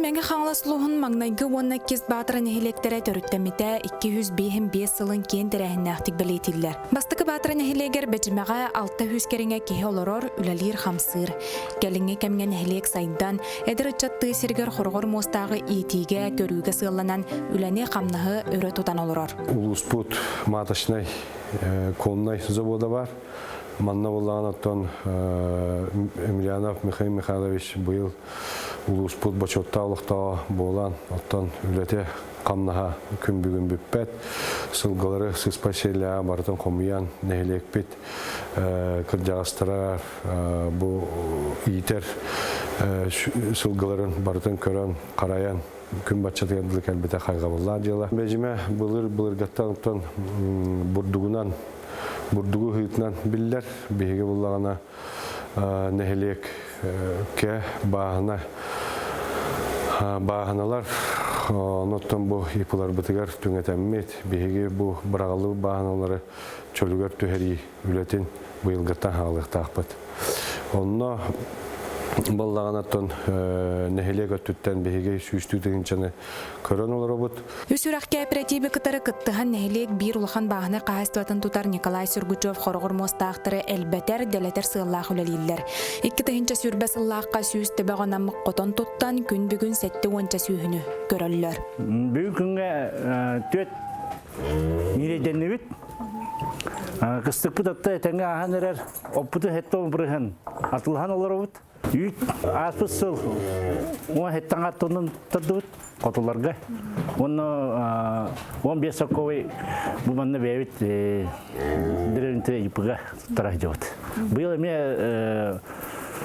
Мэҥэ Хаҥалас улууһун маҥнайгы уонна иккис Баатара нэһилиэктэрэ төрүттэммитэ 255 сылын киэн тэрээһиннээхтик бэлиэтииллэр. Бастакы Баатара нэһилиэгэр Бэдьимэҕэ 600 кэриҥэ киһи олорор, үлэлиир-хамсыыр. Кэлиҥҥи кэмҥэ нэһилиэк сайдан, эдэр ыччат тыа сиригэр хороҕор муостааҕы иитиигэ, көрүүгэ сыалланан үлэни-хамнаһы өрө тутан олорор. Улууспут маточнай коннай завода бар. Манна буоллаҕына оттон Емельянов Михаил Михайлович быйыл улууспут бочуоттаах олохтооҕо буолан, оттон үлэтэ хамнаһа күн бүгүн бүппэт. Сылгылары сыспай сиэллээҕи барытын хомуйан, нэһилиэкпит кырдьаҕастара бу иитэр сылгыларын барытын көрөн, харайан, күн баччатыгар дылы кэлбитэ хайҕабыллаах дьыала. Бэдьимэ былыр былыргаттан оттон бурдугунан, бурдугу ыһыытынан биллэр. Биһиги буллаҕына нэһилиэккэ бааһына бааһыналар оттон бу ИП-ларбытыгар түҥэтэммит. Биһиги бу быраҕыллыбыт бааһыналары чөлүгэр түһэрии үлэтин быйылгыттан хаалыахтаахпыт. Онно баллаҕын оттон нэһилиэк өттүттэн биһиги сүүстүү тыһыынчаны көрөн олоробут. Үс үрэх кээпэрэтииби кытары кыттыһан нэһилиэк биир улахан бааһынай хаһаайыстыбатын тутар Николай Сергучев хороҕор муостаахтары элбэтэр, дэлэтэр сыаллаах үлэлииллэр. 2020 сыллаахха 100 төбөҕө намык хотон туттан, күн бүгүн 70 сүүһүнү көрөллөр. Бүгүн күҥҥэ түөрт ньирэйдэннибит. Кыстыкпыт атта этэҥҥэ ааһан эрэр, оппуту хэттон бырыһан атылаһан олоробут. Үүт ааспыт сыл 17 аттонун тардыбыт хотуларга. Уонна 15 соковый бу манна бэйэбит деревнте ИПга туттара сылдьабыт. Быйыл эмиэ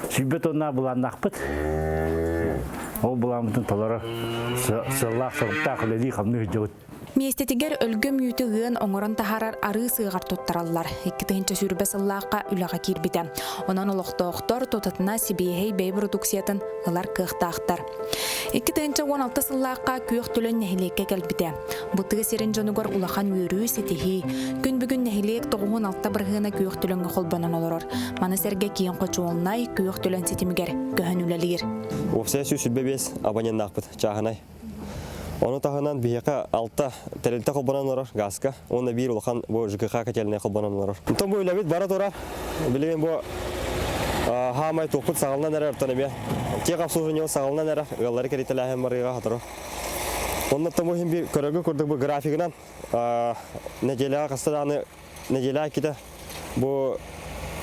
100 тонна былааннаахпыт. Ол былааммытын толоро сыаллаах соруктаах үлэлии хамныы сылдьабыт. Миэстэтигэр өлгөм үүтү ыан оҥорон таһаарар арыы сыаҕар туттараллар. 2020 сыллаахха үлэҕэ киирбитэ. Онон олохтоохтор тутатына сибиэһэй бэйэ бородууксуйатын ылар кыахтаахтар. 2016 сыллаахха Күөх Төлөн нэһилиэккэ кэлбитэ. Бу тыа сирин дьонугар улахан үөрүү, ситиһии. Күн бүгүн нэһилиэк 96 бырыһыана Күөх Төлөҥҥө холбонон олорор. Маны сэргэ киэҥ хочуолунай Күөх Төлөн ситимигэр көһөн үлэлиир. Уопсайа 125 абоненнаахпыт чааһынай. Ону таһынан биһиэхэ алта тэрилтэ холбонон олорор газка уонна биир улахан бу ЖКХ котельнай холбонон олорор. Онтон бу үлэбит бара турар. Билигин бу хаамай туохпут саҕаланан эрэр оттон эмиэ техобслуживание саҕаланан эрэр ыаллары кэритэлээһин барыыга сотору. Онно бу иһин биир көрөргө курдук бу графигынан нэдиэлэҕэ хаста даҕаны нэдиэлэ иккитэ бу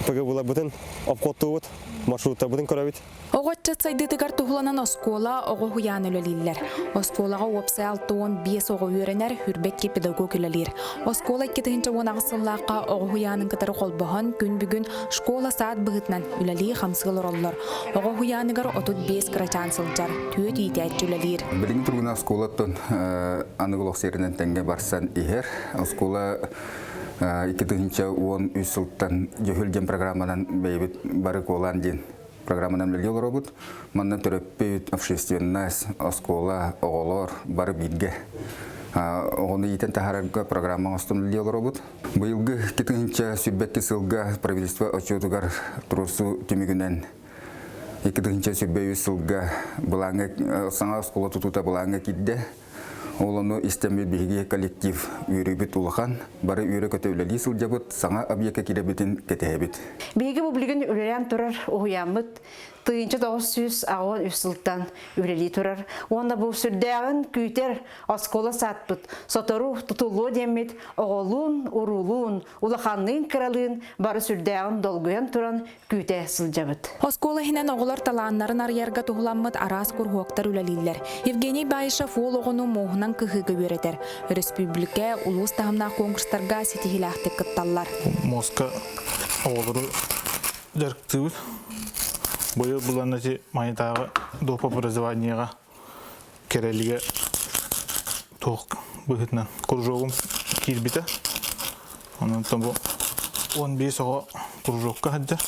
ПГБ-ларбытын обходтуубут, маршруттарбытын көрөбүт. Оҕо ыччат сайдыытыгар туһуланан оскуола, оҕо уһуйаана үлэлииллэр. Оскуолаҕа уопсай 65 оҕо үөрэнэр, 22 педагог үлэлиир. Оскуола 2018 сыллаахха оҕо уһуйаанын кытары холбоһон, күн бүгүн школа-саад быһыытынан үлэлии-хамсыы олороллор. Оҕо уһуйааныгар 35 кырачаан сылдьар, түөрт иитээччи үлэлиир. Билиҥҥи туругунан оскуолаттан аныгы олох сиэринэн тэҥҥэ барсан иһэр. Оскуола 2013 сылтан Дьөһүл диэн программанан бэйэбит бары куолаан диэн программанан үлэлии олоробут. Манна төрөппүт, общественность, оскуола, оҕолор бары бииргэ оҕону иитэн таһаарарга программа оҥостон үлэлии олоробут. Быйылгы 2022 сылга правительство отчетугар туруорсуу түмүгүнэн 2023 сылга былааҥҥа саҥа оскуола тутуута былааҥҥа киирдэ. Ол ону истэммит биһиги коллектив үөрүүбүт улахан, бары үөрэ-көтө үлэлии сылдьабыт, саҥа объекка киирэбитин кэтэһэбит. Биһиги бу билигин үлэлээн турар уһуйааммыт 1983 сылтан үлэлии турар. Уонна бу сүрдээҕин күүтэр оскуола саатпыт сотору тутуллуо диэммит оҕолуун, уруулуун, улаханныын, кыралыын бары сүрдээҕин долгуйан туран күүтэ сылдьабыт. Оскуола иһинэн оҕолор талааннарын арыйарга туһуламмыт араас куруһуоктар үлэлииллэр. Евгений Баишев уол оҕону муоһунан кыһыыга үөрэтэр. Өрөспүүбүлүкэ, улуус таһымнаах конкурстарга ситиһиилээхтик кытталлар. Муоска оҕолору дьарыктыыбыт. Быйыл булан эти Майатааҕы доп образованиеҕа Кэрэлигэ туох быһыытынан кружогум киирбитэ. Онон бу 15 оҕо кружокка сылдьар.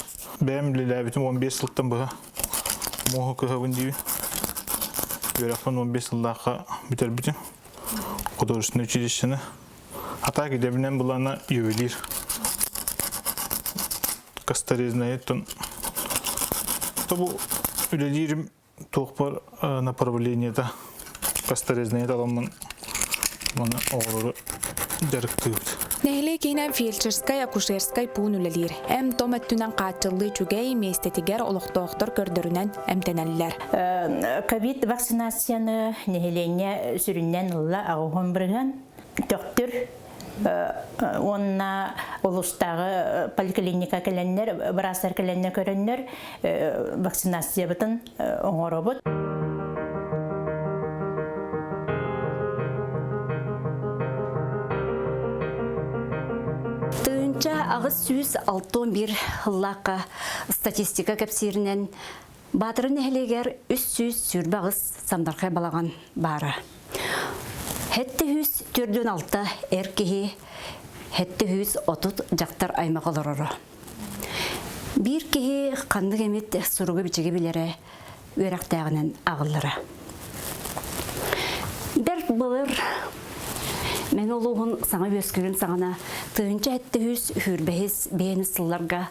Бэйэм үлэлээбитим 15 сылтан быһа муоһу кыһабын диибин. Үөрэхпин 15 сыллаахха бүтэрбитим. Художественное училищены. А так идэбинэн былаана ювелир. Косторезная тон. Бу үлэлиирим. туохпар направлениета касторезнайы таламмын маны оҕолору дьарыктыыбыт. Нэһилиэк иһинэн фельдшерскай, акушерскай пуун үлэлиир. Эм-том өттүнэн хааччыллыы үчүгэй, миэстэтигэр олохтоохтор көрдөрүнэн эмтэнэллэр. Ковид вакцинацияны нэһилиэнньэ сүрүннээн ылла аҕыһын бырыһыан төхтүр уонна улуустааҕы поликлиника кэлэннэр, быраастар кэлэннэр көрөннөр вакцинациябытын оҥоробут. Тыһыынча 861 сыллаахха статистика кэпсииринэн Баатыры нэһилиэгэр 328 сандархай балаҕан баара. 746 эр киһи, 730 дьахтар аймах олороро. Биир киһи ханнык эмит суругу-бичиги билэрэ үөрэхтээҕинэн ааҕыллара. Бэрт былыр Мэҥэ улууһун саҥа үөскүүрүн саҕана 1725 биэнис сылларга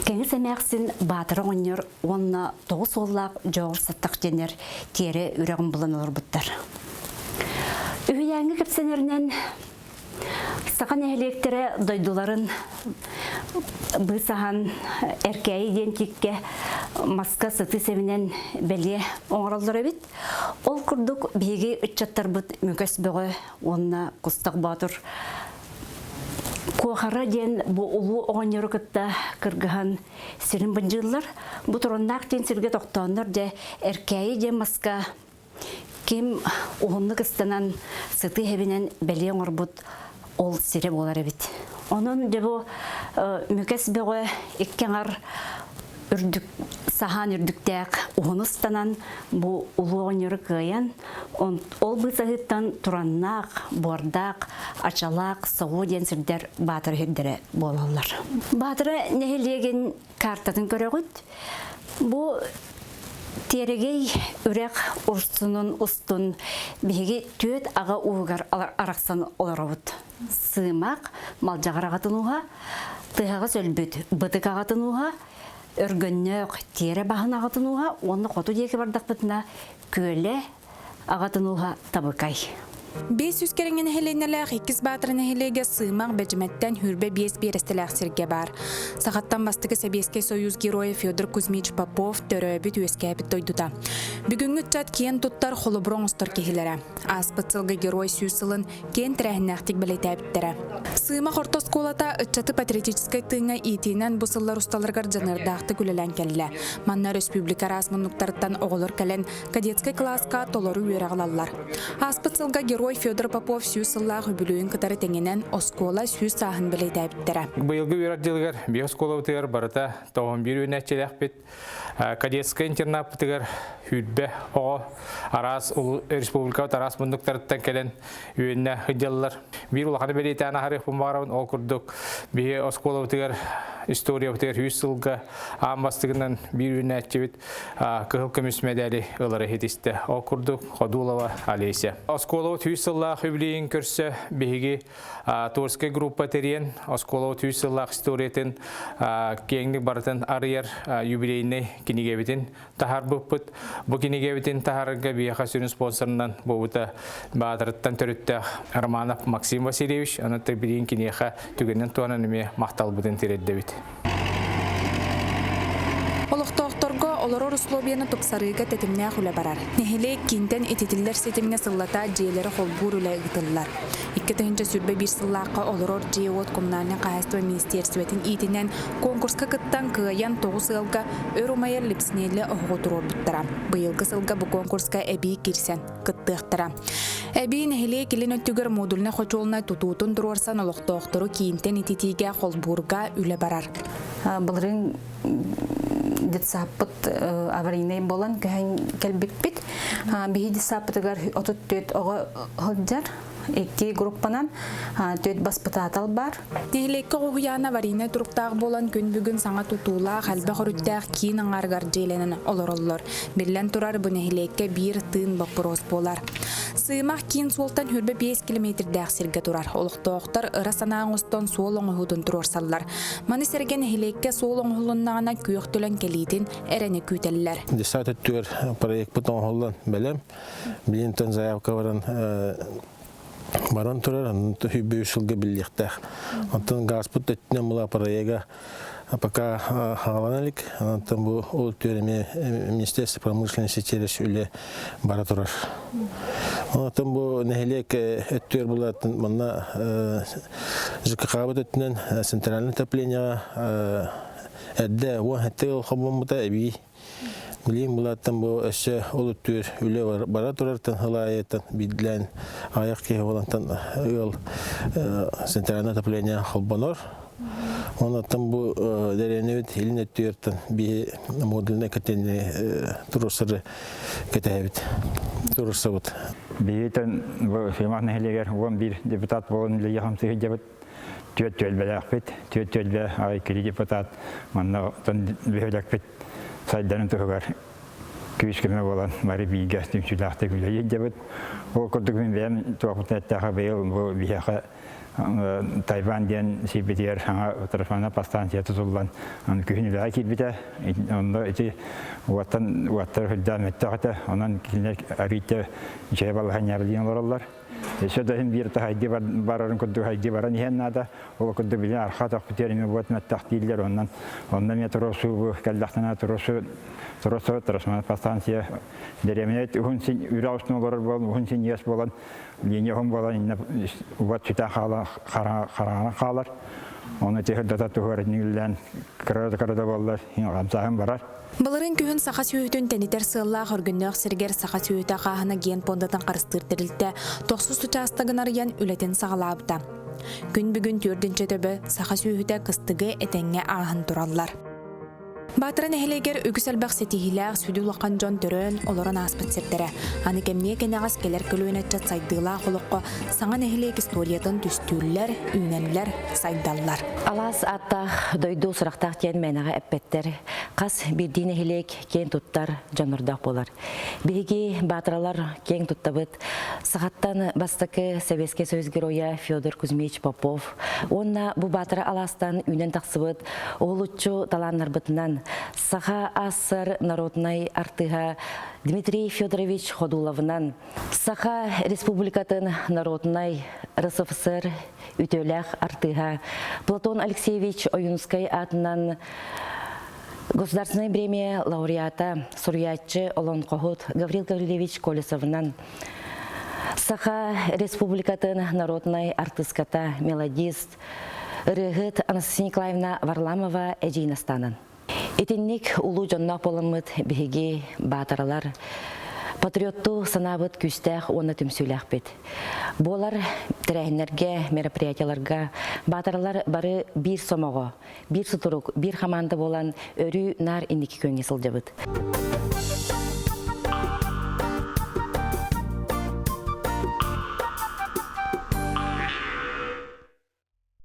Кэҥис эмээхсин Баатыр оҕонньор уонна тоҕус уоллаах Дьоҕур Саттах диэннэр тиэрэ үрэҕин булан олорбуттар. Үһүйээҥҥэ кэпсэнэринэн саха нэһилиэктэрэ дойдуларын быысаһан Эркээйи диэн тииккэ маска сытыы сэбинэн бэлиэ оҥороллор эбит. Ол курдук биһиги ыччаттарбыт Мүкэс Бөҕө уонна Кустах Боотур Куохара диэн бу улуу оҕонньору кытта кыргыһан сирин бындьыыллар. Бу Тураннаах диэн сиргэ тохтооннор дьэ Эркээйи диэн маска ким уһуннук ыстанан сытыы хэбинэн бэлиэ оҥорбут ол сирэ буолар эбит. Онон дьэ бу Мүкэс Бөҕө икки аҥар үрдүк саһаан үрдүктээх уһун ыстанан бу улуу оҕонньору кыайан ол быысаһыттан тураннаах, буордаах, ачалаах, соҕуу диэн сирдэр Баатара сирдэрэ буолаллар. Баатара нэһилиэгин картатын көрөҕүт. Бу Тиэрэгэй үрэх урсунун устун биһиги түөт аҕа уугар арахсан олоробут. Сыымах, Малдьаҕар аҕатын ууһа, Тыһаҕас өлбүт Бытык аҕатын ууһа, Өргөннөөх Тиэрэ баһын аҕатын ууһа уонна хоту диэки бардахпытына Күөлэ аҕатын ууһа Табыкай. 500 кэриҥэ нэһилиэнньэлээх Иккис Баатыр нэһилиэгэ Сыымах Бэдьимэттэн Хүрбэ биэс биэрэстэлээх сиргэ баар. Сахаттан бастакы Сэбиэскэй Союз геройа Федор Кузьмич Попов төрөөбүт-үөскээбит дойдута. Бүгүҥҥү ыччат киэн туттар холобур оҥостор киһилэрэ. Ааспыт сылга Герой сүүс сылын киэн тэрээһиннээхтик бэлиэтээбиттэрэ. Сыымах орто оскуолата ыччаты патриотическай тыыҥҥа иитиинэн бу сыллар усталарыгар дьаныардаахтык үлэлээн кэллэ. Манна республика араас муннуктарыттан оҕолор кэлэн кадетскай кылааска толору үөрэх ылаллар. Ааспыт сылга герой Федор Попов сүүс сыллаах үбүлүөйүн кытары тэҥинэн оскуола сүүс сааһын бэлиэтээбиттэрэ. Быйылгы үөрэх дьылыгар биоскуолабытыгар барыта 91 үүнээччилээхпит. Кадетскай интернаппытыгар сүүрбэ оҕо араас республикабыт араас муннуктарыттан кэлэн үөннэ сылдьаллар. Биир улаханы бэлиэтээн аһарыахпын баҕарабын. Ол курдук биһи оскуолабытыгар историябытыгар үс сылга аан бастыгынан биир үүнээччибит кыһыл көмүс мэдээли ылары ситистэ. Ол курдук Ходулова Олеся. Оскуолабыт үс сыллаах үбүлүөйүн көрсө биһиги Творческай группа тэрийэн оскуола 3 сыллаах историятын киэҥник барытын арыйар юбилейнай кинигэбитин таһаарбыппыт. Бу кинигэбитин таһаарарга биһиэхэ сүрүн спонсорынан буолбута Баатырыттан төрүттээх Романов Максим Васильевич, аны билигин киниэхэ түгэнин туһанан эмиэ махталбытын тириэрдэбит. Олохтоохторго олорор условияны тупсарыыга тэтимнээх үлэ барар. Нэһилиэк киинтэн ититиллэр ситимҥэ сыллата дьиэлэри холбуур үлэ ыытыллар. 2021 сыллаахха олорор дьиэ-уот коммунальнай хаһаайыстыба министиэристибэтин иитинэн конкурска кыттан кыайан тоҕус ыалга өр умайар липснеллэ оһоҕу туруорбуттара. Быйылгы сылга бу конкурска эбии киирсэн кыттыахтара. Эбии нэһилиэк илин өттүгэр модульнай хочуолунай тутуутун туруорсан олохтоохтору киинтэн ититиигэ холбуурга үлэ барар. Былырыын детсаппыт аварийнай буолан көһөн кэлбиппит. Биһи детсаппытыгар 34 оҕо сылдьар. Икки группанан түөрт баспытаатал бар. Нэһилиэккэ уһуйаана аварийнай туруктаах буолан күн бүгүн саҥа тутуулаах, элбэх өрүттээх киин аҥаарыгар дьиэлэнэн олороллор. Биллэн турар, бу нэһилиэккэ биир тыын боппуруос буолар. Сыымах киин суолтан 25 километрдээх сиргэ турар. Олохтоохтор ыра санаа оҥостон суол оҥоһуутун туруорсаллар. Маны сэргэ нэһилиэккэ суол оҥоһулуннаҕына күөх төлөн кэлиитин эрэни күүтэллэр. Десант өттүгэр проекпыт оҥоһуллан бэлэм. Билинтэн заявка баран баран турар, онон сылга биллиэхтээх. Онтон газпыт өттүнэн була проега пока хаалана илик. Онтон бу ол өттүгэр эмиэ Министерство промышленности через үлэ бара турар. Онтон бу нэһилиэк өттүгэр булатын манна ЖКХ-быт өттүнэн центральное отоплениеҕа эрдэ 17 ыл хоммута эбии Билигин булааттан бу өссө ол өттүгэр үлэ бара турартан хылаайыттан биирдилээн аҕыйах киһи буолантан ыал центральное отопление холбонор. Онуттан бу дэриэбинэбит илин өттүгэртэн биһи модульнай котельнай туруорсары кэтэһэбит, туруорсабыт. Биһитэн бу Сыымах нэһилиэгэр 11 депутат буолан үлэлии хамсыы сылдьабыт. Түөрт түөлбэлээхпит, түөрт түөлбэ аҕай кири депутат манна бөһүөлэкпит сайдарын туһугар күүс-көмө буолан бары бииргэ түмсүүлээхтик үлэлии сылдьабыт. Ол курдук мин бэйэм туохпутун эттэхэ быйыл бу биһиэхэ Тайвань диэн сирбитигэр саҥа трансформаторная станция тутуллан күһүн үлэҕэ киирбитэ. Онно ити уоттан уоттар үрдээн мөттөх этэ. Онон кинилэр арыйта үчүгэй балаһыанньа диэн олороллор. Өссө да иһин биир таһайдыы барарын курдук хайдыы баран иһэн наада. Ол курдук билин арха тохпутугар эмиэ буот мөттөх дииллэр. Онон онно эмиэ туруорсуу бу кэллэхтэнэ туруорсуу туруорсуу трансформаторная станция дэриэбинэ уһун син үрэх устун олорор буолан уһун синньигэс буолан линия уһун буолан иннэ уот сүтэн хаалан хараҥаран хаалар. Ону тиһирдата туһугар иннигиллээн кыра да буоллар хамсааһын барар. Былырыын күһүн саха сүөһүтүн тэнитэр сыаллаах Өргөннөөх сиригэр саха сүөһүтэ хааһына генпуондатын харыстыыр тэрилтэ тохсус учаастагын арыйан үлэтин саҕалаабыта. Күн бүгүн түөрдүнчэ төбө саха сүөһүтэ кыстыгы этэҥҥэ ааһан тураллар. Баатара нэһилиэгэр үгүс элбэх ситиһиилээх сүдү улахан дьон төрөөн, олорон ааспыт сирдэрэ. Аны кэмниэ кэнэҕэс кэлэр көлүөнэ ыччат сайдыылаах олоххо саҥа нэһилиэк историятын түстүүллэр, үүнэллэр, сайдаллар. Алаас ааттаах дойду сурахтаах диэн мээнэҕэ эппэттэр. Хас биирдии нэһилиэк киэн туттар дьоннордоох буолар. Биһиги баатыралар киэҥ туттабыт. Сахаттан бастакы Советский Союз геройа Федор Кузьмич Попов уонна бу баатыра алаастан үүнэн тахсыбыт уһулуччу талааннарбытынан Саха АССР народнай артыыһа Дмитрий Федорович Ходуловынан Саха Республикатын народнай РСФСР үтүөлээх артыыһа Платон Алексеевич Ойуунускай аатынан Государственная премия лауреата, суруйааччы олонхоһут Гаврил Гаврильевич Колесовынан Саха Республикатын народнай артыската, мелодист, ырыаһыт Анастасия Николаевна Варламова эдьиийнастанан. Итинник улуу дьонноох буоламмыт биһиги баатаралар патриоттуу санаабыт күүстээх уонна түмсүүлээхпит. Буолар тэрээһиннэргэ, мероприятияларга баатаралар бары биир сомоҕо, биир сутурук, биир хамаанда буолан өрүү наар инники күөҥҥэ сылдьабыт.